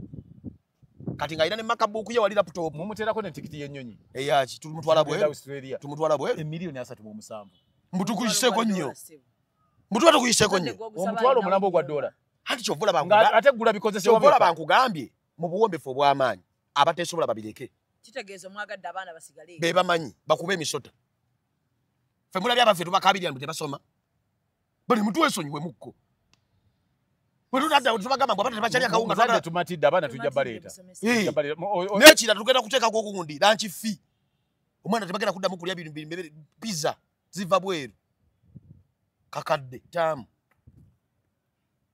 Kati nga alina ne MacBook ye wali laptop. Mumuteerako ne tikiti y'ennyonyi. Eyaki tumutwala bweru. Australia. Tumutwala bweru. Emiliyoni 37. Mbutukuyiseko nnyo. Mbutuba tukuyiseko nnyo. Omutwalo omulambo gwa dola. Anti kyovula bangu. Ate gula bikozesebwa. Kyovula bankugambye mu buwombefu obw'amaanyi abateesobola babireke. Kitegeeza omwagadde abaana basigale. Be bamanyi bakube emisota. Ffe mulabye abaffe tubakaabirira mbu tebasoma. Buli muntu weesonyiwe mukko. Bwe tunadda tubagamba mbu abaana tebakyalya akawunga. Muzadde tumatidde abaana tujja baleeta. N'ekirala tugenda kuteekako ogundi lunch fee. Omwana tebagenda kuddamu kulya bintu pizza ziva bweru. Kakadde taamu.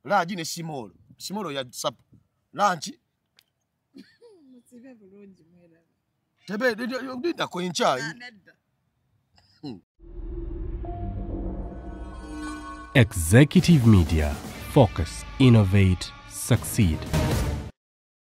Laagi ne simoolo. Simoolo ya sapu. Lunch. Musibe bulungi mwerabe. Tebe ndindako enkyayi. Executive Media. Focus, innovate, succeed.